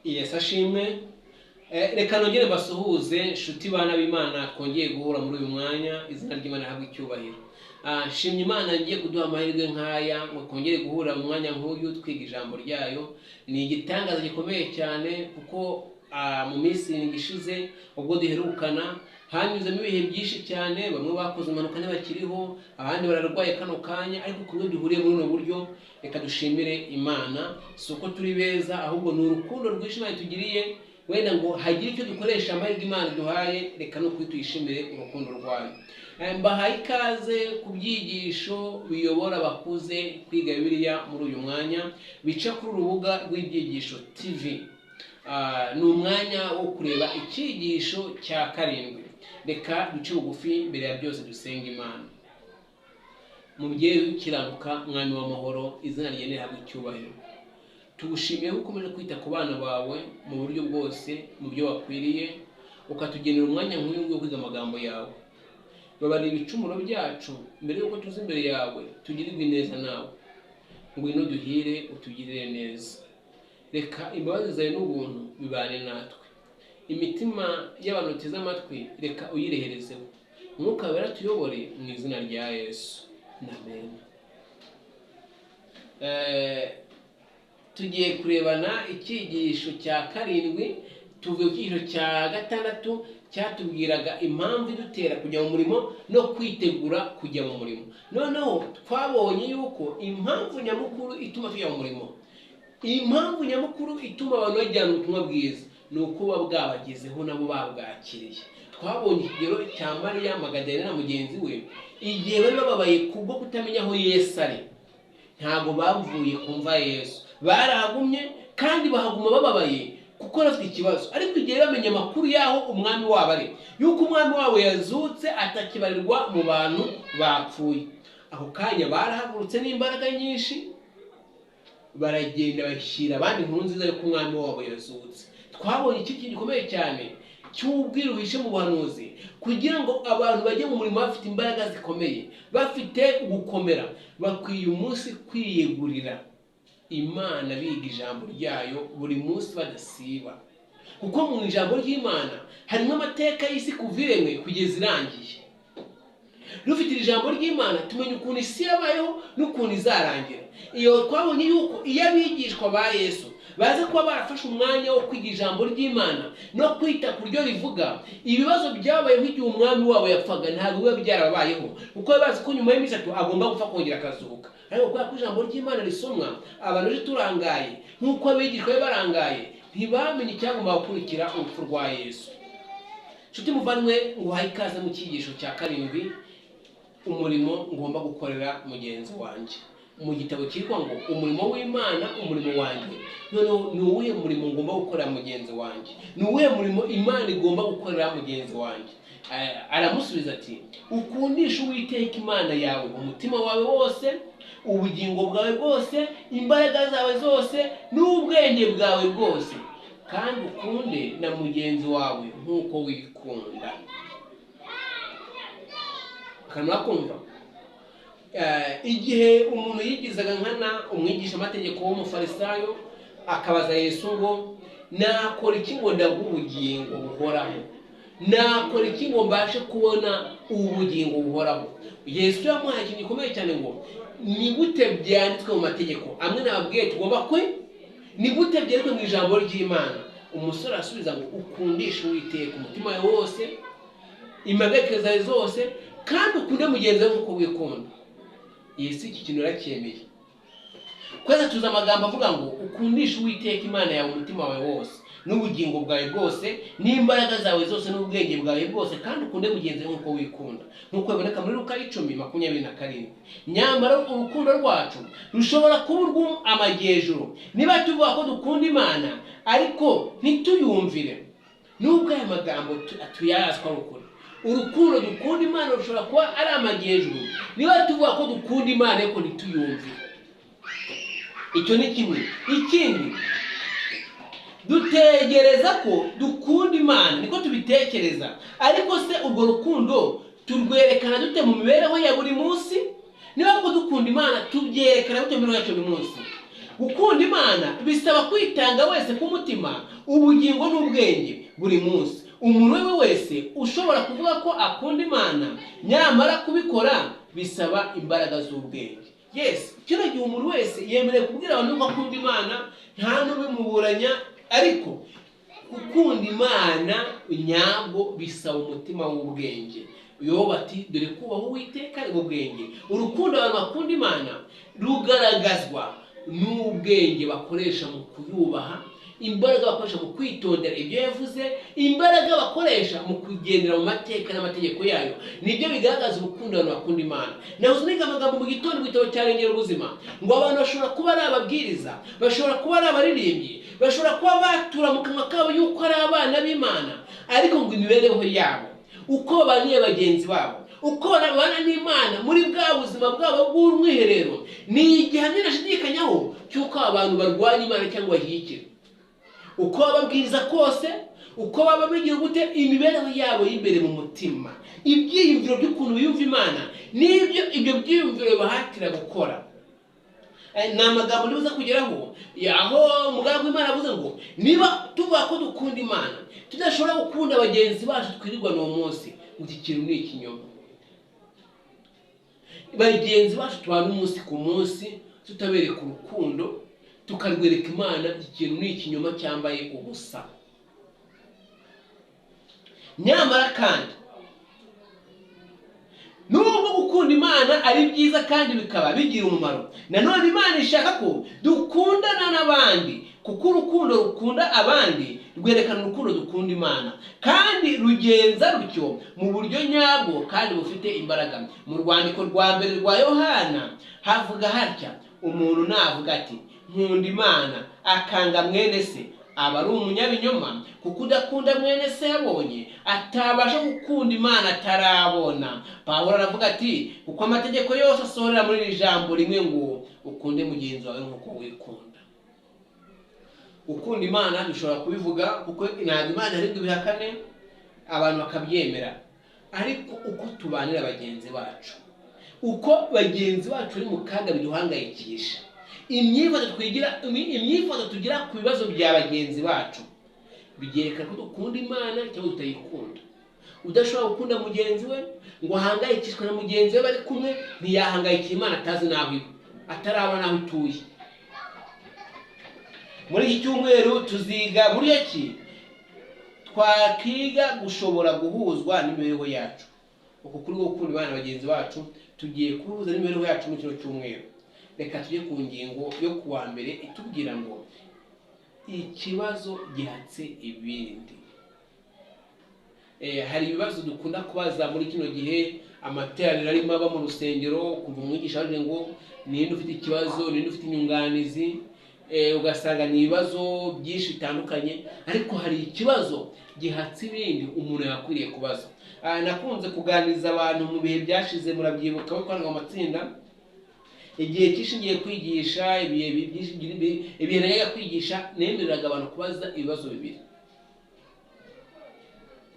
Yesu ashimwe. Reka nongere mbasuhuze nshuti bana b'Imana twongeye guhura muri uyu mwanya, izina ry'Imana rihabwe icyubahiro. Nshimye Imana ngiye kuduha amahirwe nk'aya ngo twongere guhura mu mwanya nk'uyu twiga ijambo ryayo. Ni igitangaza gikomeye cyane kuko mu minsi irindwi ishize ubwo duherukana hanyuzemo ibihe byinshi cyane, bamwe bakoze impanuka ntibakiriho, abandi bararwaye kano kanya, ariko kumwe duhuriye muri buno buryo reka dushimire Imana. Si uko turi beza, ahubwo ni urukundo rwinshi Imana itugiriye, wenda ngo hagire icyo dukoresha amahirwe Imana iduhaye, reka no kuri tuyishimire urukundo rwayo. Mbahaye ikaze ku byigisho biyobora abakuze kwiga Bibiliya muri uyu mwanya, bica kuri urubuga rw'Ibyigisho TV. Ni umwanya wo kureba icyigisho cya karindwi. Reka duce bugufi mbere ya byose dusenga Imana. Mubyeyi ukiranuka, Mwami w'amahoro, izina ryawe rihabwe icyubahiro. Tugushimiye ko ukomeje kwita ku bana bawe mu buryo bwose, mu byo wakwiriye, ukatugenera umwanya nk'uyu nguyu wo kwiga amagambo yawe. Babarira ibicumuro byacu mbere y'uko tuza imbere yawe, tugirirwe neza nawe. Ngwino duhire, utugirire neza. Reka imbabazi zawe n'ubuntu bibane natwe. Imitima y'abantu bateze amatwi reka uyireherezeho. Umwuka wera tuyobore mu izina rya Yesu. Amen. Tugiye kurebana icyigisho cya karindwi, tuvuye ku cyigisho cya gatandatu cyatubwiraga impamvu idutera kujya mu murimo no kwitegura kujya mu murimo. Noneho twabonye yuko impamvu nyamukuru ituma tujya mu murimo, impamvu nyamukuru ituma abantu bajyana ubutumwa bwiza ni uko buba bwabagezeho nabo babwakiriye. Twabonye ikigero cya Mariya Magadalena na mugenzi we, igihe bari bababaye kubwo kutamenya aho Yesu ari, ntabwo bavuye kumva Yesu, barahagumye kandi bahaguma bababaye kuko bafite ikibazo. Ariko igihe bamenye amakuru y'aho umwami wabo ari, yuko umwami wabo yazutse atakibarirwa mu bantu bapfuye, ako kanya barahagurutse n'imbaraga nyinshi baragenda bashyira abandi inkuru nziza y'uko umwami wabo yazutse. Twabonye iki kintu gikomeye cyane cy'ubwiru buhishe mu buhanuzi, kugira ngo abantu bajye mu murimo bafite imbaraga zikomeye, bafite gukomera, bakwiye umunsi kwiyegurira Imana biga ijambo ryayo buri munsi badasiba. Kuko mu ijambo ry'Imana harimo amateka y'isi kuva iremwe kugeza irangiye. Dufite ijambo ry'Imana tumenya ukuntu isi yabayeho n'ukuntu izarangira. Iyo twabonye yuko iyo abigishwa ba Yesu baza kuba barafashe umwanya wo kwiga ijambo ry'Imana no kwita ku ryo rivuga, ibibazo byabayeho igihe umwami wabo yapfaga ntabwo biba byarabayeho, kuko bazi ko nyuma y'iminsi itatu agomba gupfa kongera akazuka. Ariko kubera ko ijambo ry'Imana risomwa, abantu ejo turangaye nk'uko abigishwa be barangaye, ntibamenye icyagomba gukurikira urupfu rwa Yesu. Nshuti muvandimwe, nguhaye ikaze mu cyigisho cya karindwi, umurimo ngomba gukorera mugenzi wanjye. Mu gitabo cyitwa ngo umurimo w'Imana, umurimo wanjye. Noneho ni uwuhe murimo ngomba gukorera mugenzi wanjye? Ni uwuhe murimo Imana igomba gukorera mugenzi wanjye? Aramusubiza ati ukundisha Uwiteka Imana yawe umutima wawe wose, ubugingo bwawe bwose, imbaraga zawe zose n'ubwenge bwawe bwose, kandi ukunde na mugenzi wawe nk'uko wikunda. Murakumva? Igihe umuntu yigizaga nkana umwigisha amategeko w'umufarisayo akabaza Yesu ngo nakora iki ngo ndaguhe ubugingo buhoraho, nakora iki ngo mbashe kubona ubugingo buhoraho? Yesu yamuhaye ikintu gikomeye cyane ngo ni gute byanditswe mu mategeko amwe nababwiye tugomba kwe, ni gute byanditswe mu ijambo ry'Imana? Umusore arasubiza ngo ukundishe Uwiteka umutima wawe wose, impagarike zawe zose, kandi ukunde mugenzi wawe nk'uko wikunda. Yesu iki kintu yaracyemeye. Kweza tuzi amagambo avuga ngo ukundishe Uwiteka Imana yawe umutima wawe wose n'ubugingo bwawe bwose n'imbaraga zawe zose n'ubwenge bwawe bwose, kandi ukunde mugenzi wawe nk'uko wikunda, nk'uko biboneka muri Luka 10:27. Nyamara urukundo rwacu rushobora kuba urw'amajyejuru niba tuvuga ko dukunda Imana ariko ntituyumvire. Nubwo aya magambo tuyazwa ukuri, urukundo dukunda Imana rushobora kuba ari amajyejuru niba tuvuga ko dukunda Imana ariko ntituyumvire. Icyo ni kimwe. Ikindi, dutegereza ko dukunda Imana, niko tubitekereza, ariko se urwo rukundo turwerekana dute mu mibereho ya buri munsi? Niba ko dukunda Imana tubyerekana dute mu mibereho yacu buri munsi? Gukunda Imana bisaba kwitanga wese ku mutima, ubugingo n'ubwenge buri munsi. Umuntu we wese ushobora kuvuga ko akunda Imana, nyamara kubikora bisaba imbaraga z'ubwenge. Yes, kino gihe umuntu wese yemerewe kubwira abantu ko akunda Imana, nta n'ubimuburanya, ariko gukunda Imana nyabwo bisaba umutima w'ubwenge. Yobu ati dore kubaha Uwiteka ni ubwenge. Urukundo abantu bakunda Imana rugaragazwa n'ubwenge bakoresha mu kuyubaha, imbaraga bakoresha mu kwitondera ibyo yavuze, imbaraga bakoresha mu kugendera mu mateka n'amategeko yayo, nibyo bigaragaza urukundo abantu bakunda Imana. Nahoze niga amagambo mu gitondo mu gitabo cya Rengera Ubuzima, ngo abantu bashobora kuba ari ababwiriza, bashobora kuba ari abaririmbyi, bashobora kuba batura mu kanwa kabo yuko ari abana b'Imana, ariko ngo imibereho yabo, uko babaniye bagenzi babo, uko babana n'Imana muri bwa buzima bwabo bw'umwiherero, ni igihamya nashidikanyaho cy'uko abantu barwanya Imana cyangwa bashyigikira. Uko bababwiriza kose, uko baba bigira gute, imibereho yabo y'imbere mu mutima, ibyiyumviro by'ukuntu biyumva Imana, n'ibyo ibyo byiyumviro bibahatira gukora. Ni amagambo ndibuza kugeraho aho umugaragu w'Imana avuze ngo niba tuvuga ko dukunda Imana, tudashobora gukunda bagenzi bacu twirirwa n'uwo munsi, ngo iki kintu ni ikinyoma. Bagenzi bacu tubana umunsi ku munsi tutabereka urukundo, tukarwereka Imana, iki kintu ni ikinyoma cyambaye ubusa. Nyamara kandi nubwo gukunda Imana ari byiza kandi bikaba bigira umumaro, nanone Imana ishaka ko dukundana n'abandi, kuko urukundo rukunda abandi rwerekana urukundo dukunda Imana, kandi rugenza rutyo mu buryo nyabwo kandi bufite imbaraga. Mu rwandiko rwa mbere rwa Yohana havuga hatya: umuntu navuga ati nkunda Imana akanga mwene se, aba ari umunyabinyoma, kuko udakunda mwene se yabonye atabasha gukunda Imana atarabona. Pawulo aravuga ati kuko amategeko yose asohorera muri iri jambo rimwe ngo ukunde mugenzi wawe nk'uko wikunda. Gukunda Imana dushobora kubivuga kuko ntabwo Imana ari bihakane, abantu bakabyemera, ariko uko tubanira bagenzi bacu, uko bagenzi bacu bari mu kaga biduhangayikisha, imyifato twigira, imyifato tugira ku bibazo bya bagenzi bacu, byerekana ko dukunda Imana cyangwa tutayikunda. Udashobora gukunda mugenzi we ngo ahangayikishwe na mugenzi we bari kumwe, ntiyahangayikira Imana atazi n'aho iba, atarabona n'aho ituye. Muri iki cyumweru tuziga buryo ki twakiga gushobora guhuzwa n'imibereho yacu. Uku kuri gukunda Imana bagenzi bacu tugiye kuhuza n'imibereho yacu muri kino cyumweru. Reka tujye ku ngingo yo kuwa mbere itubwira ngo ikibazo gihatse ibindi. Hari ibibazo dukunda kubaza muri kino gihe, amateraniro arimo aba mu rusengero, kumva umwigisha aje ngo ninde ufite ikibazo, ninde ufite inyunganizi, ugasanga ni ibibazo byinshi bitandukanye, ariko hari ikibazo gihatse ibindi umuntu yakwiriye kubaza. Nakunze kuganiriza abantu mu bihe byashize, murabyibuka ko twari mu matsinda, igihe cyishingiye kwigisha, ibihe najyaga kwigisha, nemereraga abantu kubaza ibibazo bibiri.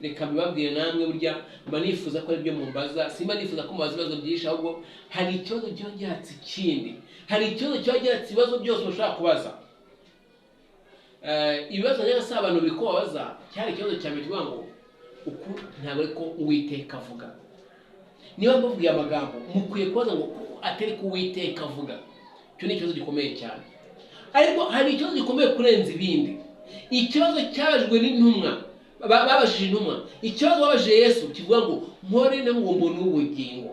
Reka mbibabwire namwe, burya mba nifuza ko aribyo mumbaza, simba nifuza ko mubaza ibibazo byinshi, ahubwo hari ikibazo kiba gihatse ikindi, hari ikibazo kiba gihatse ibibazo byose bashobora kubaza. Ibibazo rero si abantu biri kubabaza, cyari ikibazo cya mbere kivuga ngo uku ntabwo ariko Uwiteka avuga. Niba mbabwiye amagambo mukwiye kubaza ngo atari ko Uwiteka avuga. Icyo ni ikibazo gikomeye cyane. Ariko hari ikibazo gikomeye kurenza ibindi, ikibazo cyabajwe n'intumwa, babajije intumwa, ikibazo babajije Yesu kivuga ngo mpore ngo mbone ubugingo.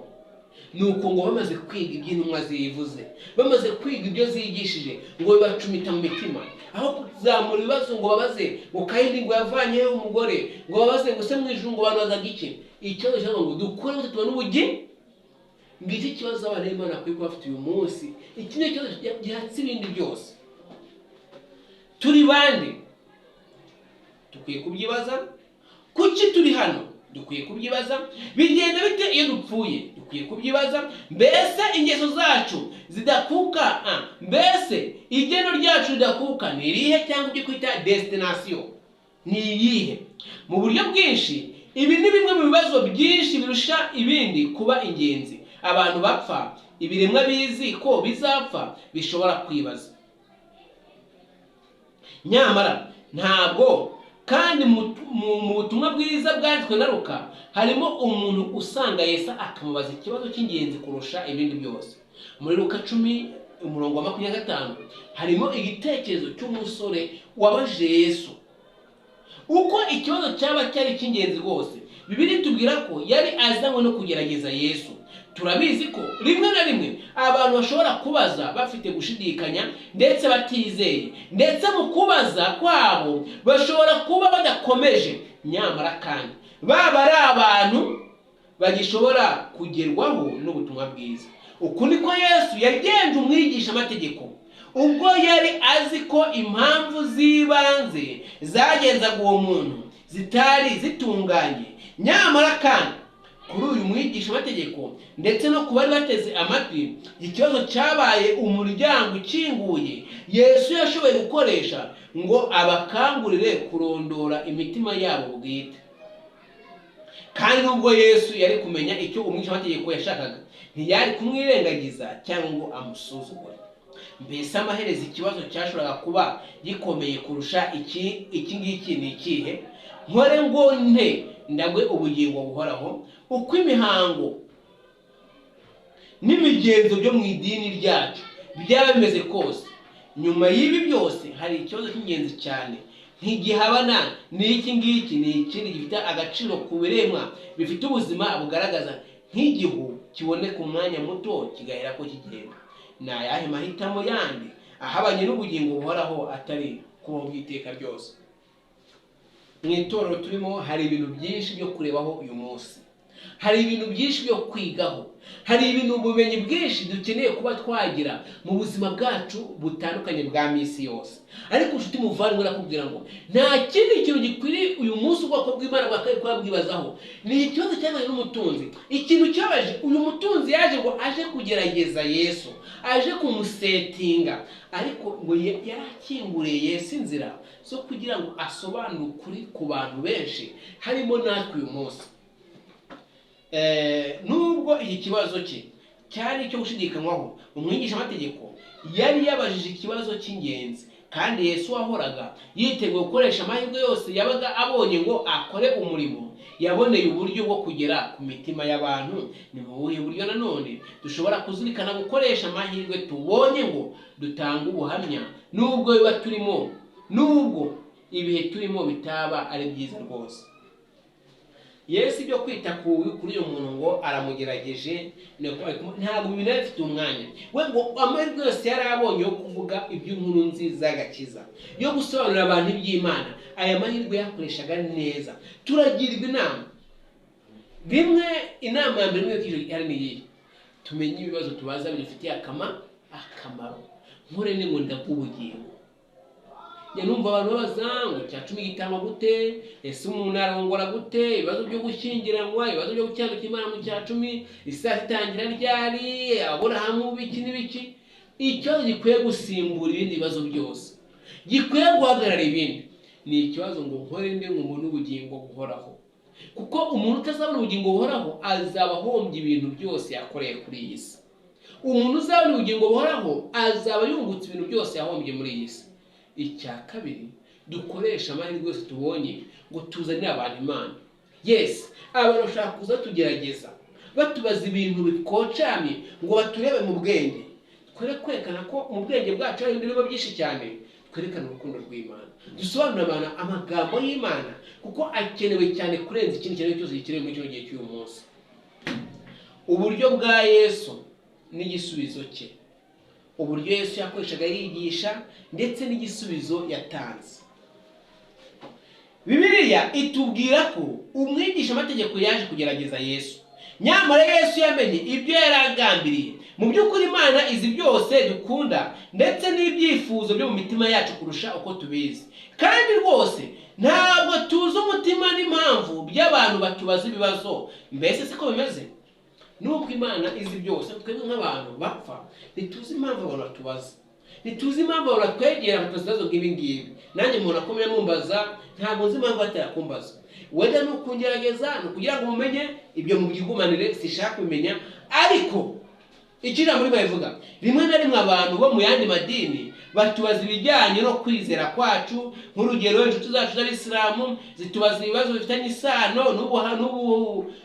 Nuko ngo bamaze kwiga iby'intumwa zivuze, bamaze kwiga ibyo zigishije, ngo bibacumita mu mitima, aho kuzamura ibibazo ngo babaze ngo Kayini ngo yavanyeho umugore, ngo babaze ngo se mu ijuru ngo abantu bazaga iki. Ikibazo cyangwa ngo dukore gute tubone ubugingo. Ngiki kibazo abana b'Imana bakwiye kuba bafite uyu munsi. Iki ni ikibazo gihatse ibindi byose. Turi bande? Dukwiye kubyibaza. Kuki turi hano? Dukwiye kubyibaza. Bigenda bite iyo dupfuye? Dukwiye kubyibaza. Mbese ingeso zacu zidakuka, mbese igeno ryacu ridakuka ni irihe, cyangwa ibyo kwita destination ni iyihe? Mu buryo bwinshi ibi ni bimwe mu bibazo byinshi birusha ibindi kuba ingenzi. Abantu bapfa, ibiremwa bizi ko bizapfa bishobora kwibaza. Nyamara ntabwo kandi mu butumwa bwiza bwanditswe na Luka harimo umuntu usanga Yesu akamubaza ikibazo cy'ingenzi kurusha ibindi byose. Muri Luka 10 umurongo wa 25 harimo igitekerezo cy'umusore wabajije Yesu uko ikibazo cyaba cyari icy'ingenzi rwose. Bibiliya itubwira ko yari azanywe no kugerageza Yesu. Turabizi ko rimwe na rimwe abantu bashobora kubaza bafite gushidikanya ndetse batizeye, ndetse mu kubaza kwabo bashobora kuba badakomeje. Nyamara kandi baba ari abantu bagishobora kugerwaho n'ubutumwa bwiza. Uku niko Yesu yagenje umwigishamategeko ubwo yari azi ko impamvu z'ibanze zagenzaga uwo muntu zitari zitunganye. Nyamara kandi kuri uyu mwigishamategeko ndetse no ku bari bateze amatwi, ikibazo cyabaye umuryango ukinguye Yesu yashoboye gukoresha ngo abakangurire kurondora imitima yabo bwite. Kandi nubwo Yesu yari kumenya icyo umwigishamategeko yashakaga, ntiyari kumwirengagiza cyangwa ngo amusuzugure. Mbese amaherezo ikibazo cyashoboraga kuba gikomeye kurusha iki ngiki ni ikihe? Nkore ngo nte ndagwe ubugingo buhoraho? Uko imihango n'imigenzo byo mu idini ryacu byaba bimeze kose, nyuma y'ibi byose hari ikibazo cy'ingenzi cyane ntigihabana n'iki ngiki, ni ikindi gifite agaciro ku biremwa bifite ubuzima bugaragaza nk'igihu kiboneka umwanya muto kigahera ko kigenda. Ni ayahe mahitamo yandi ahabanye n'ubugingo buhoraho atari kubaho bw'iteka ryose? Mu itorero turimo hari ibintu byinshi byo kurebaho uyu munsi, hari ibintu byinshi byo kwigaho, hari ibintu ubumenyi bwinshi dukeneye kuba twagira mu buzima bwacu butandukanye bwa minsi yose. Ariko inshuti muvandimwe, nakubwira ngo nta kindi kintu gikwiriye uyu munsi ubwoko bw'Imana bwakabaye kubwibazaho, ni ikibazo cyazanye n'umutunzi. Ikintu cyabaje uyu mutunzi, yaje ngo aje kugerageza Yesu, aje kumusetinga, ariko ngo yarakinguriye Yesu inzira zo kugira ngo asobanure ukuri ku bantu benshi, harimo natwe uyu munsi. Nubwo iki kibazo cye cyari icyo gushidikanywaho, umwigishamategeko yari yabajije ikibazo cy'ingenzi, kandi Yesu wahoraga yiteguye gukoresha amahirwe yose yabaga abonye ngo akore umurimo, yaboneye uburyo bwo kugera ku mitima y'abantu. Ni mu buhe buryo nanone dushobora kuzirikana gukoresha amahirwe tubonye ngo dutange ubuhamya, nubwo biba turimo, nubwo ibihe turimo bitaba ari byiza rwose? Yesu ibyo kwita kuri uyu muntu ngo aramugerageje, ntabwo ibintu bifite umwanya we, ngo amahirwe yose yari abonye yo kuvuga iby'inkuru nziza y'agakiza, yo gusobanurira abantu iby'Imana, aya mahirwe yakoreshaga neza. Turagirwa inama rimwe, inama ya mbere hari ni iyi: tumenye ibibazo tubaza bidufitiye akamaro. Nkore ni ngo ndakubugingo. Numva abantu babaza ngo icya 10 gitangwa gute, ese umuntu arongora gute, ibibazo byo gushyingiranwa, ibibazo byo gukiranukira Imana mu cya 10, isaha itangira ryari, Aburahamu biki n'ibiki. Ikibazo gikwiye gusimbura ibindi bibazo byose, gikwiye guhagarara ibindi, ni ikibazo ngo nkore nde ngo mbone ubugingo buhoraho. Kuko umuntu utazabona ubugingo buhoraho azaba ahombye ibintu byose yakoreye kuri iyi si. Umuntu uzabona ubugingo buhoraho azaba yungutse ibintu byose yahombye muri iyi si. Icya kabiri, dukoresha amahirwe yose tubonye ngo tuzanire abantu Imana. Yes, abantu bashaka kuza tugerageza, batubaza ibintu bikocamye ngo baturebe mu bwenge. Twere kwerekana ko mu bwenge bwacu hari ibintu byinshi cyane, twerekane urukundo rw'Imana, dusobanurire abantu amagambo y'Imana, kuko akenewe cyane kurenza ikindi kintu cyose gikenewe muri kino gihe cy'uyu munsi. Uburyo bwa Yesu n'igisubizo cye, uburyo Yesu yakoreshaga yigisha ndetse n'igisubizo yatanze. Bibiliya itubwira ko umwigishamategeko yaje kugerageza Yesu. Nyamara Yesu yamenye ibyo yari agambiriye. Mu by'ukuri Imana izi byose dukunda ndetse n'ibyifuzo byo mu mitima yacu kurusha uko tubizi. Kandi rwose ntabwo tuzi umutima n'impamvu by'abantu batubaza ibibazo. Mbese siko bimeze? Nubwo Imana izi byose, twebwe nk'abantu bapfa ntituzi impamvu abantu batubaza, ntituzi impamvu abantu batwegera batubaza ibibazo nk'ibi ngibi. Nanjye umuntu akomeye mumbaza, ntabwo nzi impamvu batarakumbaza. Wenda ni ukungerageza, ni ukugira ngo mumenye ibyo mubyigumanire, sishaka kubimenya. Ariko icyo ijambo rimwe rivuga, rimwe na rimwe abantu bo mu yandi madini Batubaza ibijyanye no kwizera kwacu. Nk'urugero, inshuti zacu z'abisilamu zitubaza ibibazo bifitanye isano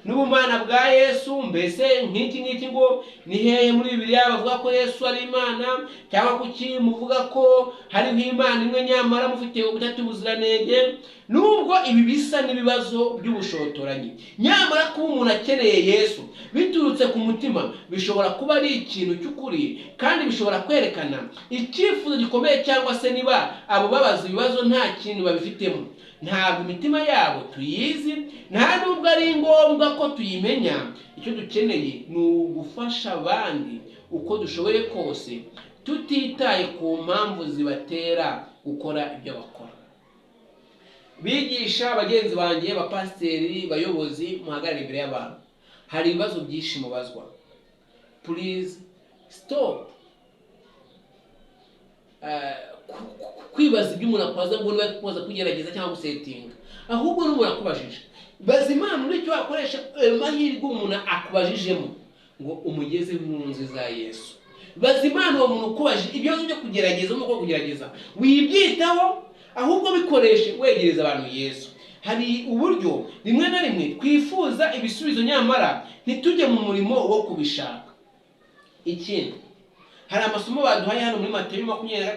n'ubumana bwa Yesu. Mbese nk'iki ngiki ngo ni hehe muri Bibiliya bavuga ko Yesu ari Imana, cyangwa kuki muvuga ko hariho Imana imwe nyamara mufite ubutatu buziranenge? Nubwo ibi bisa n'ibibazo by'ubushotoranyi, nyamara kuba umuntu akeneye Yesu biturutse ku mutima bishobora kuba ari ikintu cy'ukuri, kandi bishobora kwerekana icyifuzo gikomeye, cyangwa se niba abo babaza ibibazo nta kintu babifitemo. Ntabwo imitima yabo tuyizi, nta nubwo ari ngombwa ko tuyimenya. Icyo dukeneye ni ugufasha abandi uko dushoboye kose, tutitaye ku mpamvu zibatera gukora ibyo bakora. Bigisha bagenzi banjye, bapasiteri, bayobozi muhagarara imbere y'abantu, hari ibibazo byinshi mubazwa. Please stop kwibaza ibyo umuntu akubaza ngo niba kubaza kugerageza cyangwa gusetinga, ahubwo n'umuntu akubajije baza Imana muri icyo wakoresha amahirwe umuntu akubajijemo ngo umugeze mu nzu za Yesu. Baza Imana uwo muntu ukubajije ibibazo byo kugerageza, nuko kugerageza wibyitaho, ahubwo bikoreshe wegereza abantu Yesu. Hari uburyo rimwe na rimwe twifuza ibisubizo nyamara ntitujye mu murimo wo kubishaka. Ikindi, hari amasomo baduhaye hano muri Mateyo 26,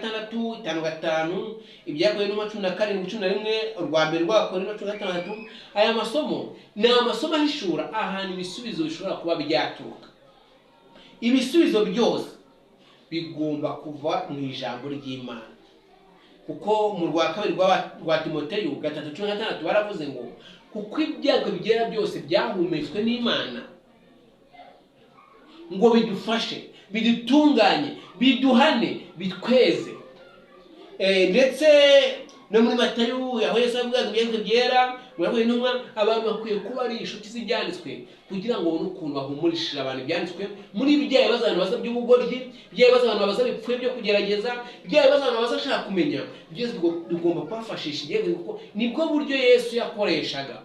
5:5, Ibyakozwe n'Intumwa 17, 11, urwa mbere rw'Abakorinto 16. Aya masomo ni amasomo ahishura ahantu ibisubizo bishobora kuba byaturuka. Ibisubizo byose bigomba kuva mu ijambo ry'Imana, kuko mu rwa kabiri rwa Timoteyo 3:16 baravuze ngo kuko ibyago byera byose byahumetswe n'Imana ngo bidufashe, bidutunganye, biduhane, bitweze. Ndetse no muri Matayo aho Yesu avuga ngo ibyanditswe byera muravuga intumwa, abantu bakwiye kuba ari inshuti z'ibyanditswe kugira ngo babone ukuntu bahumurishije abantu ibyanditswe. Muri bya bibazo abantu baza by'ubugoryi, bya bibazo abantu baza bipfuye byo kugerageza, bya bibazo abantu baza ashaka kumenya, byose tugomba kubafashisha ibyanditswe, kuko nibwo buryo Yesu yakoreshaga.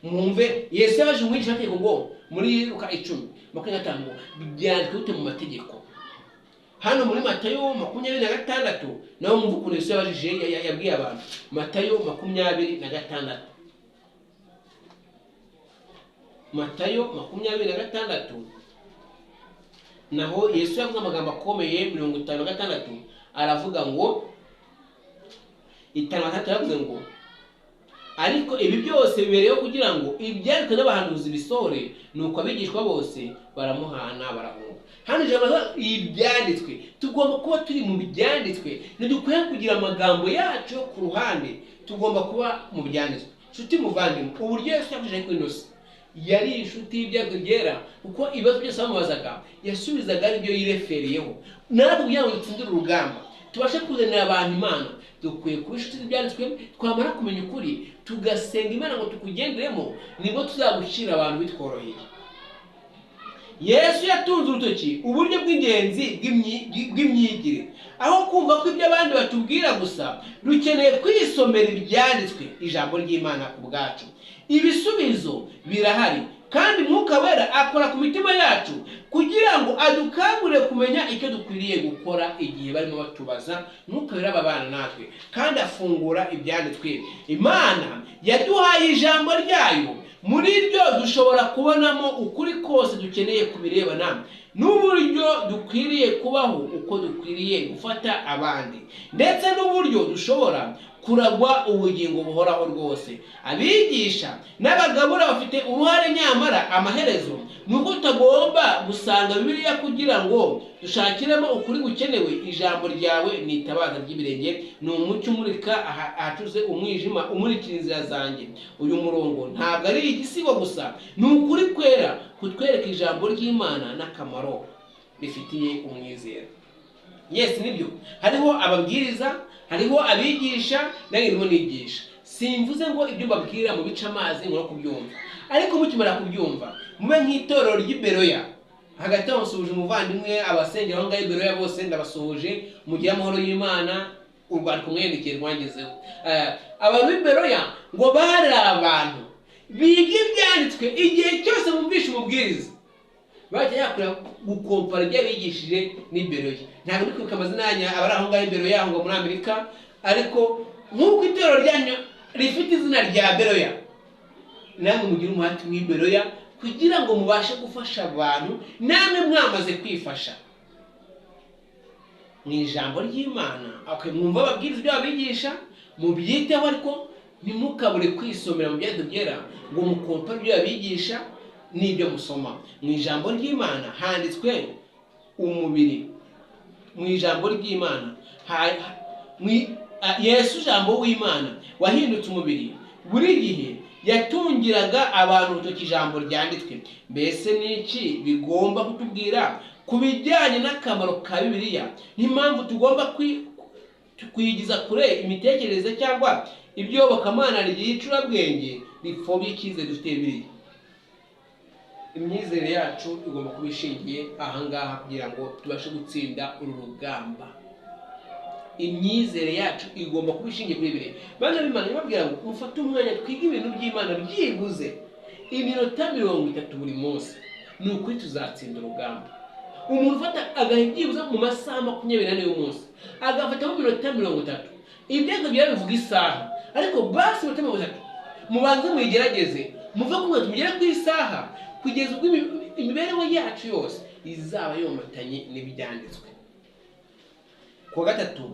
Mwumve Yesu yabaje umwigisha amategeko ngo muri Luka 10:25 ngo byanditswe bite mu mategeko. Hano muri Matayo 26 naho mwumve ukuntu Yesu yabajije, yabwiye abantu. Matayo 26, Matayo 26 naho Yesu yavuze amagambo akomeye. 56 aravuga ngo 56 yavuze ngo ariko ibi byose bibereyeho kugira ngo ibyanditswe n'abahanuzi bisohore. Nuko abigishwa bose baramuhana barahunga. Hano ijambo ibyanditswe, tugomba kuba turi mu byanditswe, ntidukwiye kugira amagambo yacu yo ku ruhande, tugomba kuba mu byanditswe. Nshuti muvandimwe, uburyo Yesu yakoresheje kuri ino si, yari inshuti y'ibyanditswe byera, kuko ibibazo byose bamubazaga yasubizaga aribyo yirefereyeho. Natwe kugira ngo dutsindire urugamba, tubashe kuzanira abantu Imana, dukwiye kuba inshuti z'ibyanditswe. Twamara kumenya ukuri tugasenga Imana ngo tukugenderemo, nibwo tuzagushyira abantu bitworoheye. Yesu yatunze urutoki uburyo bw'ingenzi bw'imyigire. Aho kumva ko ibyo abandi batubwira gusa, dukeneye kwisomera ibyanditswe, ijambo ry'Imana ku bwacu. Ibisubizo birahari, kandi Mwuka Wera akora ku mitima yacu kugira ngo adukangurire kumenya icyo dukwiriye gukora igihe barimo batubaza. Mwuka Wera ababana natwe kandi afungura ibyanditswe. Imana yaduhaye ijambo ryayo, muri ryo dushobora kubonamo ukuri kose dukeneye ku birebana n'uburyo dukwiriye kubaho, uko dukwiriye gufata abandi, ndetse n'uburyo dushobora kuragwa ubugingo buhoraho rwose. Abigisha n'abagabura bafite uruhare, nyamara amaherezo ni uko tutagomba gusanga Bibiliya kugira ngo dushakiremo ukuri gukenewe. Ijambo ryawe ni itabaza ry'ibirenge, ni umucyo umurika ahacuze umwijima, umurikira inzira zanjye. Uyu murongo ntabwo ari igisigo gusa, ni ukuri kwera kutwereka ijambo ry'Imana n'akamaro rifitiye umwizera. Yes, nibyo, hariho ababwiriza, hariho abigisha, nanjye ndimo nigisha. Simvuze ngo ibyo mbabwira mu bice amazi ngo no kubyumva, ariko mukimara kubyumva mube nk'itorero ry'i Beroya. Hagati aho nsuhuje umuvandimwe, abasengera aho ngaho i Beroya bose ndabasuhuje, mugire amahoro y'Imana. Urwandiko mwendikiye rwangezeho. Abantu b'i Beroya ngo bari abantu biga ibyanditswe, igihe cyose bumvishe umubwiriza Bajya yakora gukompara ibyo bigishije n'Iberoya. Ntabwo ndi kwibuka amazina yanyu abari aho ngaho Iberoya aho muri Amerika, ariko nk'uko itorero ryanyu rifite izina rya Beroya, namwe mugire umuhati w'Iberoya kugira ngo mubashe gufasha abantu namwe mwamaze kwifasha mu ijambo ry'Imana. Mwumva ababwiriza ibyo babigisha mubyiteho, ariko ntimukabure kwisomera mu byanditswe byera ngo mukompare ibyo babigisha n'ibyo musoma. Mu ijambo ry'Imana handitswe umubiri, mu ijambo ry'Imana Yesu ijambo w'Imana wahindutse umubiri, buri gihe yatungiraga abantu urutoki ijambo ryanditswe. Mbese n'iki bigomba kutubwira ku bijyanye n'akamaro ka Bibiliya n'impamvu tugomba kwigiza kure imitekerereze cyangwa iby'iyobokamana ry'icurabwenge ripfobya icyizere dufite Bibiliya? Imyizerere yacu igomba kuba ishingiye ahangaha kugira ngo tubashe gutsinda uru rugamba. Imyizerere yacu igomba kuba ishingiye kuri Bibiliya. Bana b'Imana, nibabwira ngo mufate umwanya twige ibintu by'Imana byibuze iminota 30 buri munsi, ni ukuri tuzatsinda urugamba. Umuntu ufata agahe byibuze mu masaha 24 y'umunsi agafatamo iminota 30, ibyo byaba bivuga isaha, ariko basi iminota 30 mubanze muyigerageze, muve ku mwete mugere ku isaha, kugeza ubwo imibereho yacu yose izaba yomatanye n'ibyanditswe. Ku wa gatatu,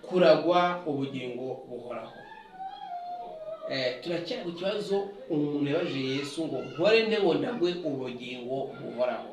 kuragwa ubugingo buhoraho. Turacyari ku kibazo umuntu yabajije Yesu ngo nkore nte ngo ndagwe ubugingo buhoraho.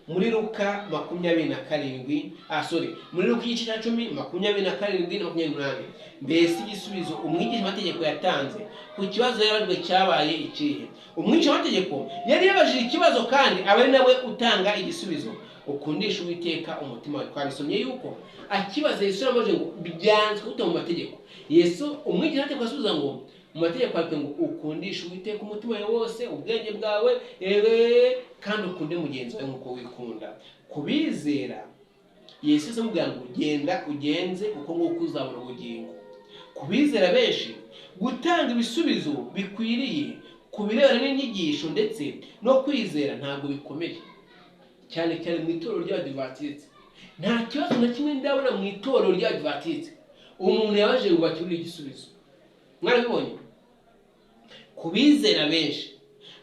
Muri Luka 27, muri Luka igice cya 10 27 na 28, mbese igisubizo umwigishamategeko yatanze ku kibazo yabajijwe cyabaye ikihe? Umwigishamategeko yari yabajije ikibazo kandi aba ari nawe utanga igisubizo. Ukundisha Uwiteka umutima wawe. Twabisomye yuko akibaza Yesu yamubajije ngo byanditswe gute mu mategeko? Yesu umwigishamategeko asubiza ngo mu mategeko handitswe ngo ukundishe Uwiteka umutima wawe wose, ubwenge bwawe, kandi ukunde mugenzi wawe nk'uko wikunda. Kubizera Yesu amubwira ngo genda ugenze uko nguko uzabona ubugingo. Kubizera benshi gutanga ibisubizo bikwiriye ku birebana n'inyigisho ndetse no kwizera ntabwo bikomeye, cyane cyane mu itorero ry'Abadivantisite. Nta kibazo na kimwe ndabona mu itorero ry'Abadivantisite umuntu yabaje ngo bakibure igisubizo. Mwarabibonye? Kubizera benshi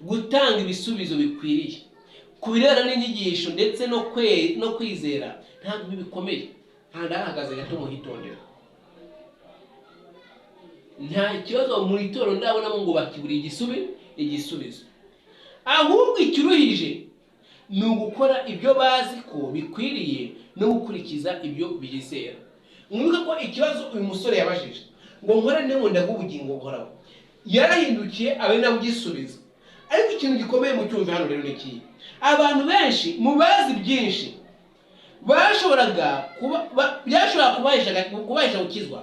gutanga ibisubizo bikwiriye ku birebana n'inyigisho ndetse no kwizera ntabwo bikomeye. Ahagaze gato muhitondera. Nta kibazo mu itorero ndabonamo ngo bakibure igisubizo. Ahubwo ikiruhije ni ugukora ibyo bazi ko bikwiriye no gukurikiza ibyo bizera. Mwibuke ko ikibazo uyu musore yabajije ngo nkore nte ngo ndagwe ubugingo buhoraho, yarahindukiye abe nawe ugisubiza. Ariko ikintu gikomeye mu cyumva hano rero ni iki: abantu benshi mu bazi byinshi bashoboraga kuba byashobora kubahesha gukizwa.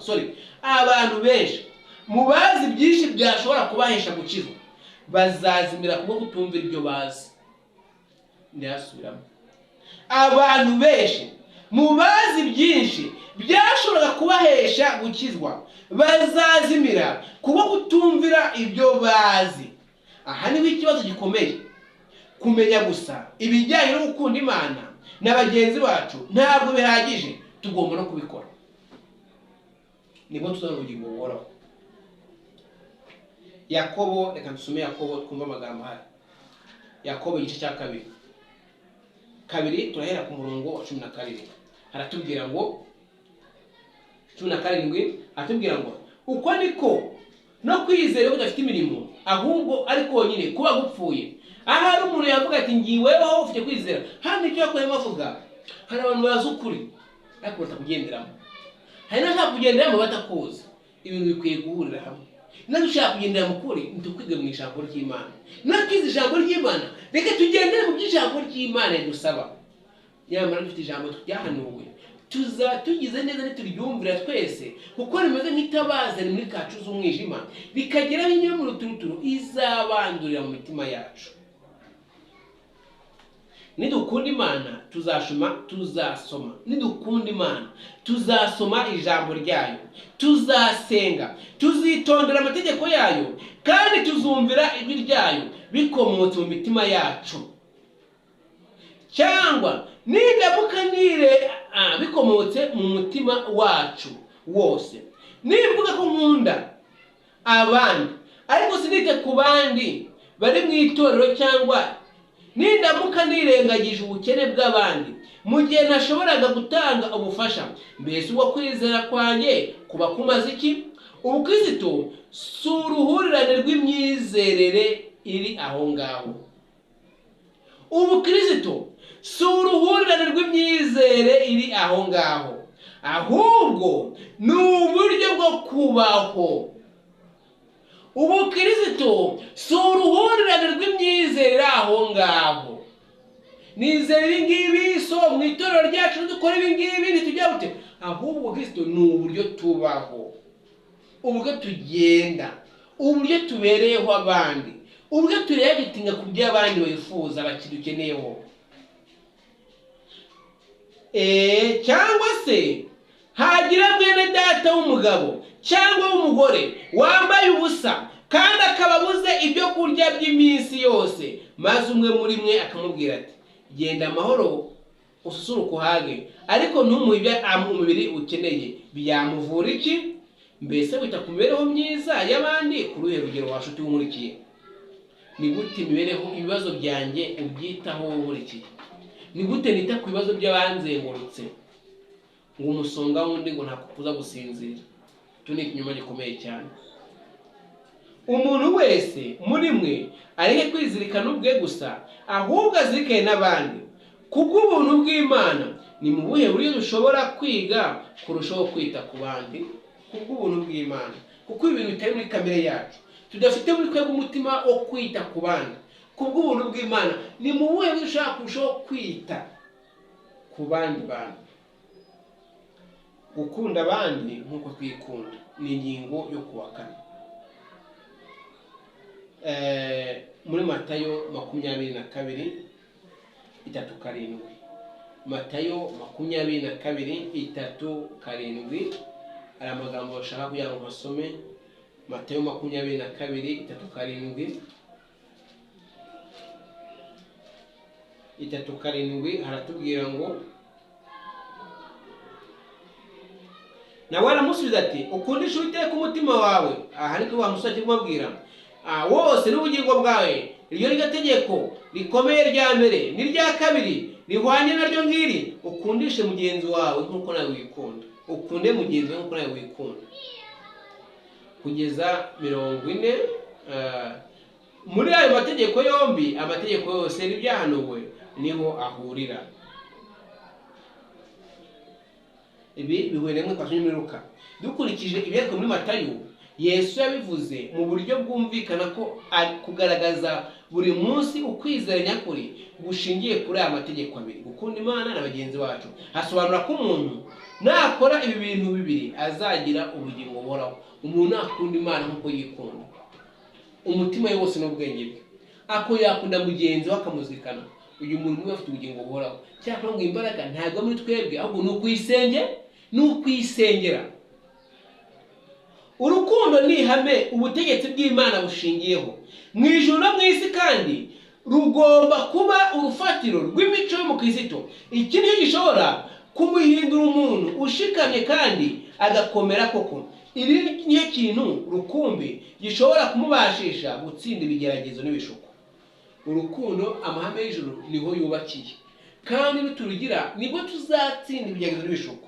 Abantu benshi mu bazi byinshi byashobora kubahesha gukizwa bazazimira kubwo kutumvira ibyo bazi. Ndasubiramo, abantu benshi mu bazi byinshi byashoboraga kubahesha gukizwa bazazimira kubwo kutumvira ibyo bazi. Aha niho ikibazo gikomeye. Kumenya gusa ibijyanye no gukunda Imana na bagenzi bacu ntabwo bihagije, tugomba no kubikora, nibwo tuzabona ubugingo buhoraho. Yakobo, reka dusome Yakobo twumve amagambo ahari. Yakobo igice cya 2 turahera ku murongo wa 17. Haratubwira ngo 17 atubwira ngo uko niko no kwizera kudafite imirimo ahubwo ari konyine kuba gupfuye. Ahari umuntu yavuga ati ngiweho ufite kwizera, hano icyo yakoyemo avuga hari abantu bazi ukuri ariko batakugenderamo, hari n'abashaka kugenderamo batakuzi. Ibintu bikwiye guhurira hamwe. Niba dushaka kugendera mu kuri ntitukwiga mu ijambo ry'Imana. Niba twize ijambo ry'Imana reka tugendere mu by'ijambo ry'Imana ridusaba. Nyamara dufite ijambo ryahanuwe, tuzaba tugize neza nituryumvira twese, kuko rimeze nk'itabaza muri kacu z'umwijima rikageraho inyuma mu ruturuturu izabandurira mu mitima yacu. Nidukunda Imana tuzasoma. Nidukunda Imana tuzasoma ijambo ryayo, tuzasenga, tuzitondera amategeko yayo, kandi tuzumvira ijwi ryayo bikomotse mu mitima yacu. Cyangwa nindamuka nire bikomotse mu mutima wacu wose. Nimvuga ko nkunda abandi ariko sinite ku bandi bari mu itorero, cyangwa nindamuka nirengagije ubukene bw'abandi mu gihe nashoboraga gutanga ubufasha, mbese ubwo kwizera kwanjye kuba kumaze iki? Ubukristo si uruhurirane rw'imyizerere iri aho ngaho. Ubukristo si uruhurirane rw'imyizere iri aho ngaho, ahubwo ni uburyo bwo kubaho. Ubukristo si uruhurirane rw'imyizerere aho ngaho. Nizera ibi ngibi, so mu itorero ryacu dukora ibi ngibi, ntitujya gute. Ahubwo ubukristo ni uburyo tubaho, uburyo tugenda, uburyo tubereyeho abandi, uburyo tureagitinga ku byo abandi bifuza bakidukeneyeho. Cyangwa se hagira mwene data w'umugabo cyangwa w'umugore wambaye ubusa kandi akaba abuze ibyo kurya by'iminsi yose, maze umwe muri mwe akamubwira ati genda amahoro ususuruke uhage, ariko ntumuhe ibyo umubiri ukeneye, byamuvura iki? Mbese wita ku mibereho myiza y'abandi ku ruhe rugero washuti w'unkurikiye? Ni gute imibereho ibibazo byanjye ubyitaho wowe unkurikiye? Ni gute nita ku bibazo by'abanzengurutse? Ngo umusonga wundi ngo ntakubuza gusinzira. Icyo ni ikinyoma gikomeye cyane. Umuntu wese muri mwe areke kwizirikana ubwe gusa, ahubwo azirikane n'abandi. Kubw'ubuntu bw'Imana, ni mu buhe buryo dushobora kwiga kurushaho kwita ku bandi? Kubw'ubuntu bw'Imana, kuko ibintu bitari muri kamere yacu, tudafite muri twebwe umutima wo kwita ku bandi. Kubw'ubuntu bw'Imana, ni mu buhe buryo dushobora kurushaho kwita ku bandi bantu? Gukunda abandi nk'uko twikunda ni ingingo yo kuwa kane. Muri Matayo 22:3-7, Matayo 22:3-7, hari amagambo bashaka kugira ngo basome. Matayo 22:3-7, 3-7 haratubwira ngo nawe aramusubiza ati ukundisha Uwiteka umutima wawe. Aha niko wa musore kumubwira wose n'ubugingo bwawe. Iryo ni tegeko rikomeye rya mbere, n'irya kabiri rihwanye naryo ngiri: ukundishe mugenzi wawe nk'uko nawe wikunda. Ukunde mugenzi wawe nk'uko nawe wikunda. Kugeza 40. Muri ayo mategeko yombi, amategeko yose n'ibyahanuwe niho ahurira. Ibi bihuye rimwe kwa muri Luka. Dukurikije ibyanditswe muri Matayo, Yesu yabivuze mu buryo bwumvikana ko kugaragaza buri munsi ukwizera nyakuri gushingiye kuri aya mategeko abiri, gukunda Imana na bagenzi bacu. Hasobanura ko umuntu nakora ibi bintu bibiri azagira ubugingo buhoraho. Umuntu nakunda Imana nk'uko yikunda, umutima we wose n'ubwenge bwe, ako yakunda mugenzi we akamuzirikana, uyu muntu we afite ubugingo buhoraho. Cyakora ngo imbaraga ntabwo muri twebwe, ahubwo ni ukuyisengera. Urukundo ni ihame ubutegetsi bw'Imana bushingiyeho mu ijuru no mu isi, kandi rugomba kuba urufatiro rw'imico y'umukristo. Iki nicyo gishobora kumuhindura umuntu ushikamye kandi agakomera koko. Iri niyo kintu rukumbi gishobora kumubashisha gutsinda ibigeragezo n'ibishuko. Urukundo, amahame y'ijuru niho yubakiye, kandi niturugira nibwo tuzatsinda ibigeragezo n'ibishuko.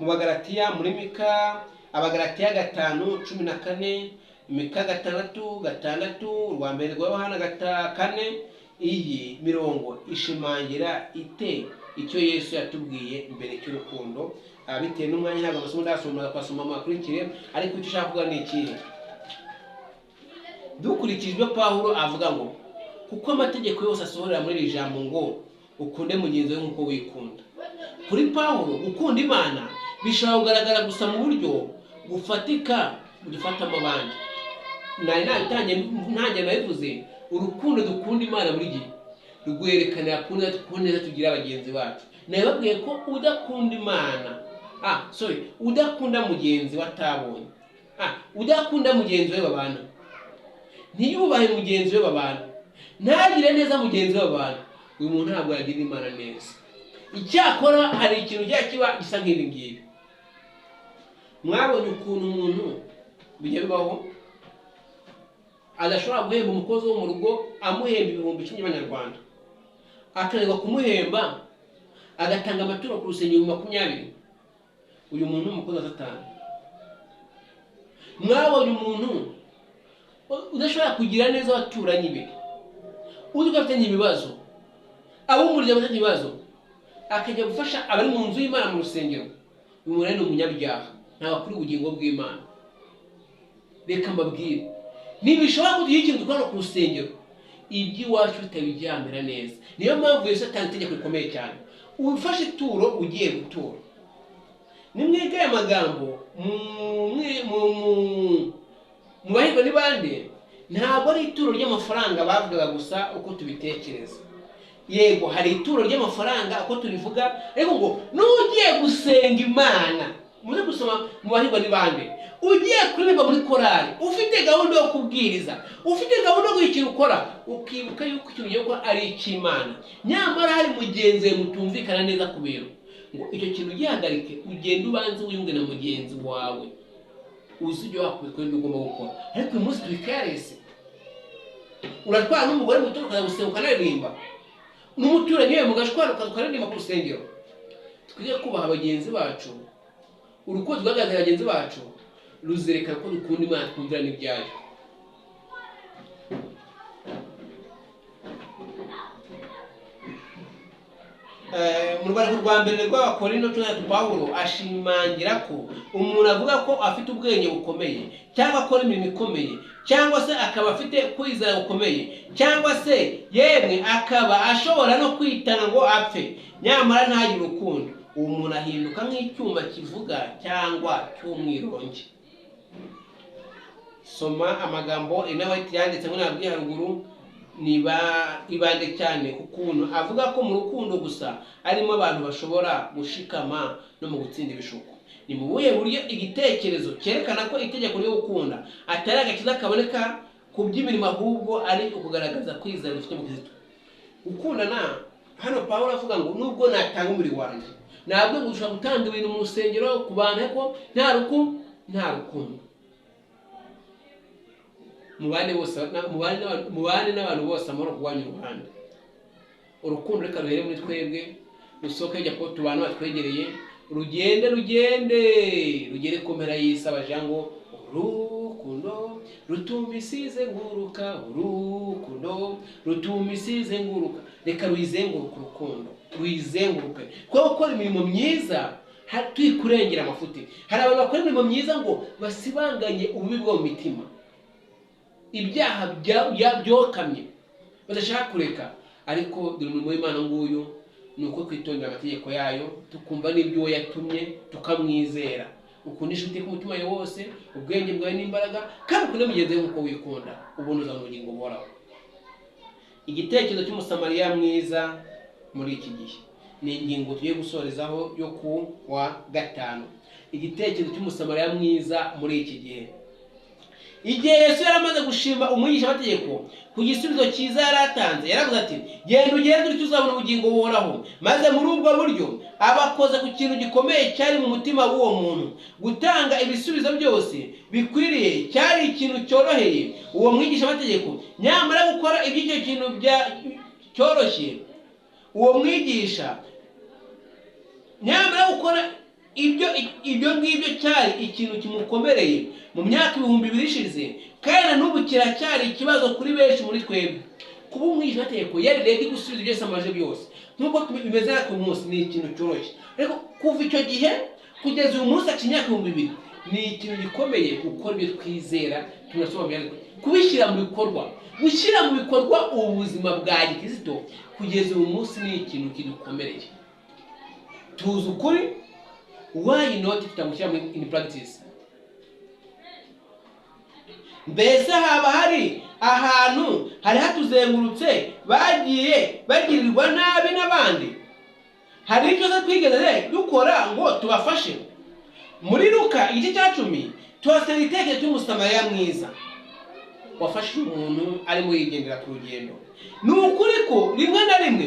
Mu Bagalatiya, muri Mika, Abagalatiya 5:14, Mika 6:6, urwa mbere rwa Yohana 4. Iyi mirongo ishimangira ite icyo Yesu yatubwiye mbere cy'urukundo? Bitewe n'umwanya ntabwo amasomo ndasoma kwasoma makurikire, ariko icyo ushaka kuvuga ni ikihe? Dukurikije ibyo Pawulo avuga ngo kuko amategeko yose asohorera muri iri jambo ngo ukunde mugenzi wawe nk'uko wikunda. Kuri Pawulo, gukunda Imana bishobora kugaragara gusa mu buryo bufatika dufatamo abandi. Nari nabitangiye ntangiye nabivuze, urukundo dukunda Imana buri gihe rwerekanira ku neza tugira bagenzi bacu. Nababwiye ko udakunda Imana, udakunda mugenzi we atabonye, udakunda mugenzi we babana, ntiyubahe mugenzi we babana, ntagire neza mugenzi we babana, Uyu muntu ntabwo yagirira Imana neza. Icyakora hari ikintu kijya kiba gisa nk'ibi ngibi. Mwabonye ukuntu umuntu bijya bibaho adashobora guhemba umukozi wo mu rugo amuhemba 10,000 by'amanyarwanda, akananirwa kumuhemba agatanga amaturo ku rusengero 20. Uyu muntu ni umukozi wa Satani. Mwabonye umuntu udashobora kugira neza abaturanyi be, uzi ko afitanye ibibazo, ab'umuryango bafitanye ibibazo, akajya gufasha abari mu nzu y'Imana mu rusengero. Uyu muntu ni umunyabyaha, ntabwo akuri ubugingo bw'Imana. Reka mbabwire, ntibishobora kugira ikintu dukora ku rusengero iby'iwacu bitabiryamira neza. Niyo mpamvu Yesu atanga itegeko rikomeye cyane: ufashe ituro ugiye gutura. Nimwiga aya magambo mu bahirwa ni bande, ntabwo ari ituro ry'amafaranga bavugaga gusa uko tubitekereza. Yego hari ituro ry'amafaranga uko tubivuga, ariko ngo n'ugiye gusenga Imana, muze gusoma mu bahirwa ni bande, ugiye kuririmba muri korali, ufite gahunda yo kubwiriza, ufite gahunda yo kugira ikintu ukora, ukibuka yuko ikintu ugiye gukora ari icy'Imana, nyamara hari mugenzi wawe mutumvikana neza ku bintu, ngo icyo kintu ugihagarike, ugende ubanze wiyunge na mugenzi wawe, uzi ibyo wakora n'ibyo ugomba gukora. Ariko uyu munsi turi karese, uratwara n'umugore muto ukaza gusenga ukanaririmba, n'umuturanyi we mugashwara ukaza ukaririmba ku rusengero. Twige kubaha bagenzi bacu. Urukundo tugaragaza bagenzi bacu ruzerekana ko dukunda Imana, twumvira n'ibyayo. Mu rwandiko rwa mbere rw'Abakorinto 13, Pawulo ashimangira ko umuntu avuga ko afite ubwenge bukomeye, cyangwa akora imirimo ikomeye, cyangwa se akaba afite kwizera gukomeye, cyangwa se yemwe akaba ashobora no kwitanga ngo apfe, nyamara ntagire urukundo, uwo muntu ahinduka nk'icyuma kivuga cyangwa cy'umwirongi. Soma amagambo Ellen yanditse ngo nabwiye haruguru, niba ibande cyane ku kuntu avuga ko mu rukundo gusa arimo abantu bashobora gushikama no mu gutsinda ibishuko. Ni mu buhe buryo igitekerezo cyerekana ko itegeko ryo gukunda atari agakiza kaboneka ku by'imirimo, ahubwo ari ukugaragaza kwizera dufite mu Kristo? Gukundana hano Pawulo avuga ngo nubwo natanga umubiri wanjye, ntabwo ngo ushobora gutanga ibintu mu rusengero ku bantu, ariko nta rukundo. Mubane n'abantu bose amahoro kurwanya uruhande. Urukundo reka ruhere muri twebwe, rusohoke rujya kuba tubana batwegereye, rugende rugende rugere ku mpera y'isi. Abaja ngo urukundo rutuma isi izenguruka, urukundo rutuma isi izenguruka. Reka ruyizenguruke, urukundo ruyizenguruke. Kuko gukora imirimo myiza turi kurengera amafuti. Hari abantu bakora imirimo myiza ngo basibanganye ububi bwo mu mitima, ibyaha byokamye badashaka kureka. Ariko dore umurimo w'Imana nguyu ni uko twitondera amategeko yayo, tukumva n'ibyo uwo yatumye, tukamwizera. Ukunda inshuti ku mutima wawe wose, ubwenge bwawe n'imbaraga, kandi ukunde mugenzi wawe nk'uko wikunda, ubona uzana ubugingo buhoraho. Igitekerezo cy'Umusamariya mwiza muri iki gihe ni ingingo tugiye gusorezaho yo ku wa gatanu. Igitekerezo cy'Umusamariya mwiza muri iki gihe. Igihe Yesu yari amaze gushima umwigishamategeko ku gisubizo cyiza yari atanze, yaravuze ati: genda ugende utyo uzabona ubugingo buhoraho. Maze muri ubwo buryo abakoze ku kintu gikomeye cyari mu mutima w'uwo muntu. Gutanga ibisubizo byose bikwiriye cyari ikintu cyoroheye uwo mwigishamategeko, nyamara gukora iby'icyo kintu cyoroshye uwo mwigisha, nyamara gukora ibyo ngibyo cyari ikintu kimukomereye. Mu myaka 2000 ishize, kandi na n'ubu kiracyari ikibazo kuri benshi muri twebwe. Kuba umwigishamategeko yari ready gusubiza ibyo Yesu amaze byose, nk'uko bimeze natwe uyu munsi, ni ikintu cyoroshye. Ariko kuva icyo gihe kugeza uyu munsi, haciye imyaka 2000, ni ikintu gikomeye gukora ibyo twizera, tunasoma byanditswe, kubishyira mu bikorwa, gushyira mu bikorwa ubuzima bwa gikristo kugeza uyu munsi ni ikintu kidukomereye. Tuzi ukuri, why not tutagushyira muri in practice? Mbese haba hari ahantu hari hatuzengurutse bagiye bagirirwa nabi n'abandi? Hari icyo se twigeze dukora ngo tubafashe? Muri Luka igice cya 10 tuhasanga igitekerezo cy'Umusamariya mwiza wafashije umuntu arimo yigendera ku rugendo. Ni ukuri ko rimwe na rimwe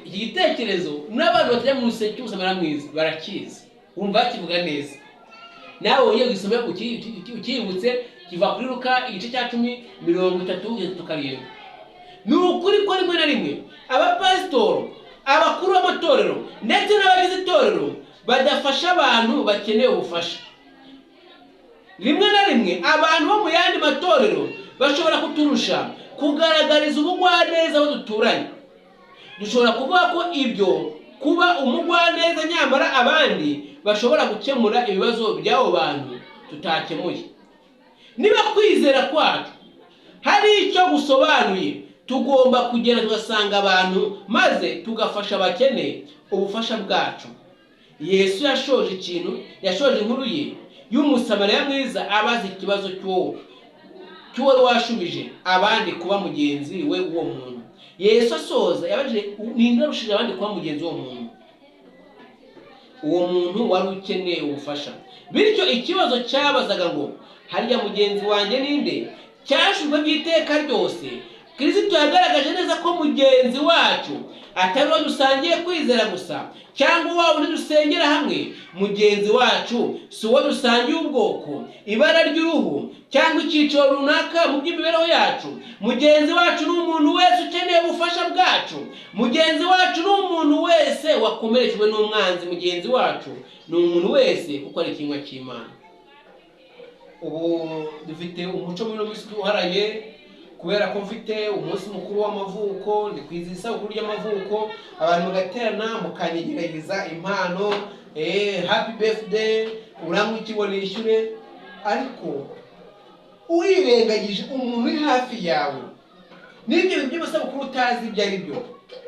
Iki gitekerezo n'abantu batajya mu rusengero cy'Umusamariya mwiza barakizi, wumva bakivuga neza. Nawe wongeye gisome ukibutse, kiva kuri Luka igice cya 10 30-37. Ni ukuri ko rimwe na rimwe abapasitoro, abakuru b'amatorero ndetse n'abagize itorero badafasha abantu bakeneye ubufasha. Rimwe na rimwe abantu bo mu yandi matorero bashobora kuturusha kugaragariza ubugwaneza abo duturanye. Dushobora kuvuga ko ibyo kuba umugwaneza, nyamara abandi bashobora gukemura ibibazo by'abo bantu tutakemuye. Niba kwizera kwacu hari icyo gusobanuye, tugomba kugenda tugasanga abantu maze tugafasha abakene ubufasha bwacu. Yesu yashoje ikintu, yashoje inkuru ye y'Umusamariya mwiza abaza ikibazo cy'uwo washubije abandi kuba mugenzi we w'uwo muntu. Yesu asoza yabajije ninde warushije abandi kuba mugenzi w'uwo muntu, uwo muntu wari ukeneye ubufasha. Bityo ikibazo cyabazaga ngo harya mugenzi wanjye ninde, cyashujwe by'iteka ryose. Kristo yagaragaje neza ko mugenzi wacu atari uwo dusangiye kwizera gusa cyangwa uwa wundi dusengera hamwe. Mugenzi wacu si uwo dusangiye ubwoko, ibara ry'uruhu cyangwa icyiciro runaka mu by'imibereho yacu. Mugenzi wacu ni umuntu wese ukeneye ubufasha bwacu. Mugenzi wacu ni umuntu wese wakomerekejwe n'umwanzi. Mugenzi wacu ni umuntu wese kuko ari ikinywa cy'Imana. Ubu dufite umuco muri minsi uharaye, kubera ko mfite umunsi mukuru w'amavuko, ndi kwizihiza isabukuru y'amavuko, abantu bagaterana mukanyegereza impano, happy birthday, uranywa iki ngo nishyure. Ariko urirengagije umuntu uri hafi yawe n'ibyo bintu by'amasabukuru utazi ibyo ari byo.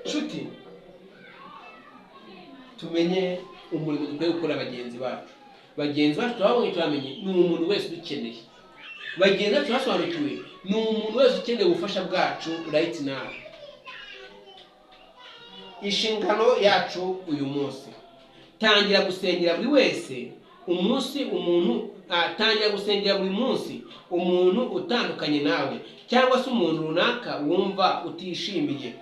Nshuti, tumenye umurimo dukwiye gukora bagenzi bacu. Bagenzi bacu turababonye, turamenye ni umuntu wese udukeneye. Bagenzi bacu basobanukiwe ni umuntu wese ukeneye ubufasha bwacu right now. Inshingano yacu uyu munsi, tangira gusengera buri wese umunsi umuntu, tangira gusengera buri munsi umuntu utandukanye nawe cyangwa se umuntu runaka wumva utishimiye.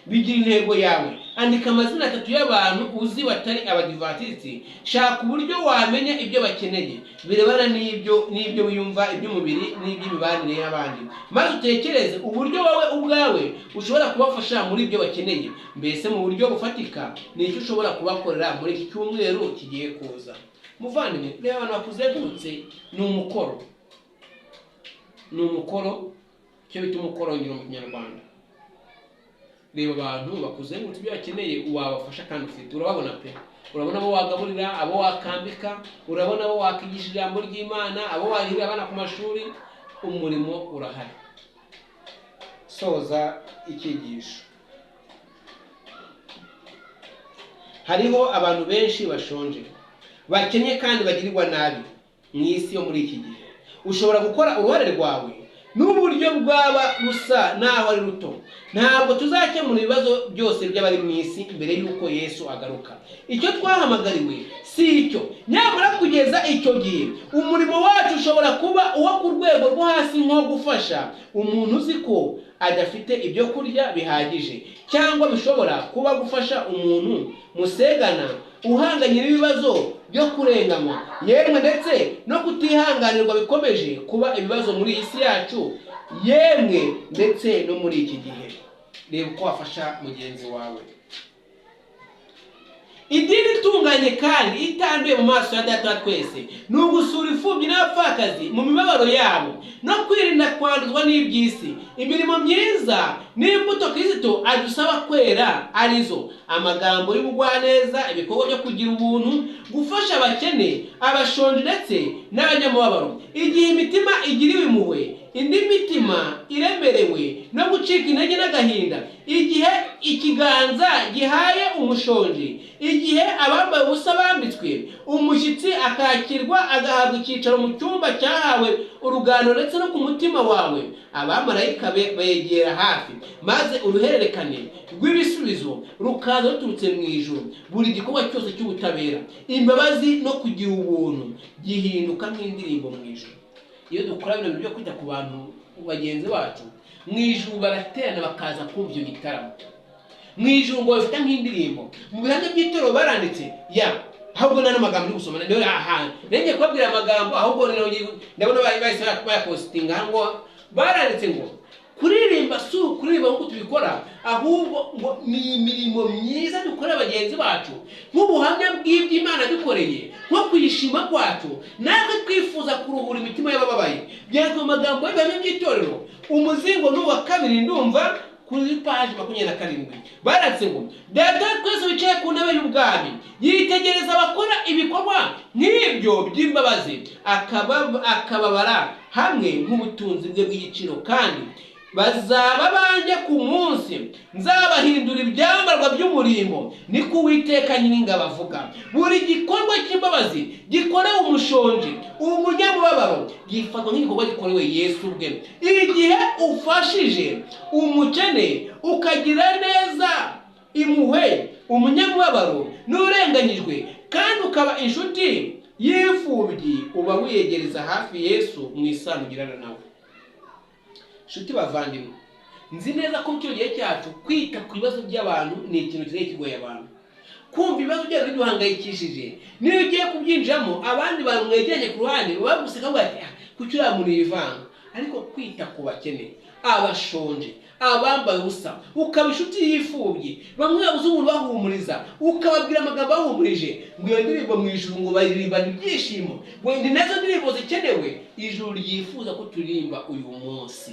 Bigira intego yawe. Andika amazina 3 y'abantu uzi batari Abadivantisiti. Shaka uburyo wamenya ibyo bakeneye birebana n'ibyo wiyumva, iby'umubiri n'iby'imibanire y'abandi, maze utekereze uburyo wowe ubwawe ushobora kubafasha muri ibyo bakeneye, mbese mu buryo bufatika ni icyo ushobora kubakorera muri iki cyumweru kigiye kuza. Muvandimwe, reba abantu bakuzengurutse, ni umukoro, ni umukoro, icyo bita umukoro ngiro mu Kinyarwanda. Reba abantu bakuzengurutse ibyo bakeneye wabafasha kandi ufite, urababona pe, urabona abo wagaburira, abo wakambika, urabona abo wakigisha ijambo ry'Imana, abo warihira abana ku mashuri. Umurimo urahari. Soza icyigisho. Hariho abantu benshi bashonje, bakennye kandi bagirirwa nabi mu isi yo muri iki gihe. Ushobora gukora uruhare rwawe n'uburyo bwaba busa naho ari ruto. Ntabwo tuzakemura ibibazo byose by'abari mu isi mbere y'uko Yesu agaruka. Icyo twahamagariwe si icyo. Nyamara kugeza icyo gihe umurimo wacu ushobora kuba uwo ku rwego rwo hasi, nko gufasha umuntu uzi ko adafite ibyo kurya bihagije, cyangwa bishobora kuba gufasha umuntu musegana uhanganye n'ibibazo byo kurenganywa, yemwe ndetse no kutihanganirwa bikomeje kuba ibibazo muri iyi si yacu, yemwe ndetse no muri iki gihe. Reba uko wafasha mugenzi wawe. Idini itunganye kandi itanduye mu maso ya Data wa twese ni ugusura imfubyi n'abapfakazi mu mibabaro yabo no kwirinda kwanduzwa n'iby'isi. Imirimo myiza n'imbuto Kristo adusaba kwera arizo: amagambo y'ubugwaneza, ibikorwa byo kugira ubuntu, gufasha abakene, abashonji ndetse n'abanyamubabaro. Igihe imitima igiriwe impuhwe, indi mitima iremerewe no gucika intege n'agahinda, igihe ikiganza gihaye umushonji, igihe abambaye ubusa bambitswe, umushyitsi akakirwa agahabwa icyicaro mu cyumba cyahawe uruganiriro ndetse no ku mutima wawe, abamarayika begera hafi, maze uruhererekane rw'ibisubizo rukaza ruturutse mu ijuru. Buri gikorwa cyose cy'ubutabera, imbabazi no kugira ubuntu gihinduka nk'indirimbo mu ijuru. Iyo dukora bino bintu byo kwita ku bantu bagenzi bacu, mu ijuru baraterana bakaza kumva icyo gitaramo. Mu ijuru ngo bafite nk'indirimbo. Mu bihamya by'itorero baranditse ya ahubwo nta n'amagambo uri gusoma niyo ahantu nenge kubabwira amagambo, ahubwo ndabona bahise bayapositinga hano ngo baranditse ngo kuririmba si ukuririmba nk'uko tubikora, ahubwo ngo ni imirimo myiza dukorera bagenzi bacu nk'ubuhamya bw'iby'Imana dukoreye, nko kuyishima kwacu, natwe twifuza kuruhura imitima y'abababaye. Byanditswe mu magambo y'ibihamya by'itorero, umuzingo ni uwa kabiri ndumva kuri paji 27. Baranditse ngo Data twese wicaye ku ntebe y'ubwami yitegereza abakora ibikorwa nk'ibyo by'imbabazi, akababara hamwe nk'ubutunzi bwe bw'igiciro, kandi bazaba banjye ku munsi nzabahindura ibyambarwa by'umurimbo, niko Uwiteka Nyiringabo avuga. Buri gikorwa cy'imbabazi gikorewe umushonji, umunyamubabaro, gifatwa nk'igikorwa gikorewe Yesu ubwe. Igihe ufashije umukene ukagira neza impuhwe umunyamubabaro n'urenganyijwe, kandi ukaba inshuti y'imfubyi, uba wiyegereza hafi Yesu mu isano ugirana nawe. Nshuti bavandimwe, nzi neza ko mu gihe cyacu kwita ku bibazo by'abantu ni ikintu kigiye kigoye abantu. Kumva ibibazo byabo biduhangayikishije, niyo ugiye kubyinjiramo abandi bantu mwegeranye ku ruhande baguseka bati kuki uriya muntu yivanga. Ariko kwita ku bakene, abashonje, abambaye ubusa, ukaba inshuti y'imfubyi, bamwe babuze umuntu bahumuriza, ukababwira amagambo bahumurije, ngo iyo ndirimbo mu ijuru ngo bayiririmbane ibyishimo, ngo ni nazo ndirimbo zikenewe ijuru ryifuza ko turirimba uyu munsi.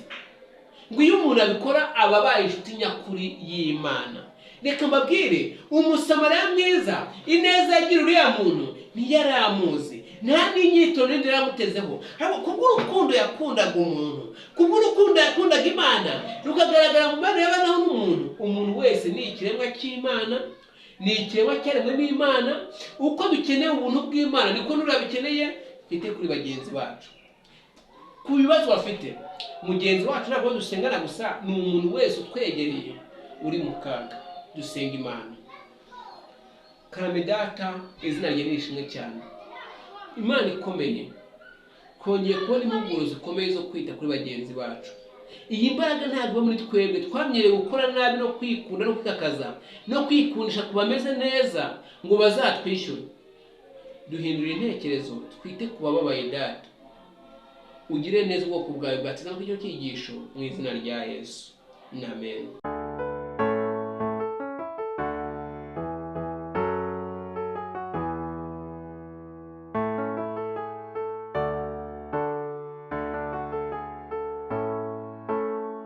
Ngo iyo umuntu abikora aba abaye inshuti nyakuri y'Imana. Reka mbabwire, Umusamariya mwiza ineza yagira uriya muntu ntiyaramuzi, nta n'inyito n'indi yaramutezeho, ahubwo kubw'urukundo yakundaga umuntu, kubw'urukundo yakundaga Imana, rukagaragara mu mibanire y'abanaho n'umuntu. Umuntu wese ni ikiremwa cy'Imana, ni ikiremwa cyaremwe n'Imana. Uko dukeneye ubuntu bw'Imana niko n'urabikeneye. Twite kuri bagenzi bacu, ku bibazo bafite. Mugenzi wacu ntabwo dusengana gusa, ni umuntu wese utwegereye uri mu kaga. Dusenga Imana. Karame Data, izina rye nishimwe cyane. Imana ikomeye, twongeye kubona impuguro zikomeye zo kwita kuri bagenzi bacu. Iyi mbaraga ntabwo muri twebwe, twamenyereye gukora nabi no kwikunda no kwikakaza no kwikundisha ku bameze neza ngo bazatwishyure. Duhindura intekerezo, twite ku bababaye Data. Ugire neza ubwoko bwawe bwatsinda kuri icyo cyigisho mu izina rya Yesu. Amen.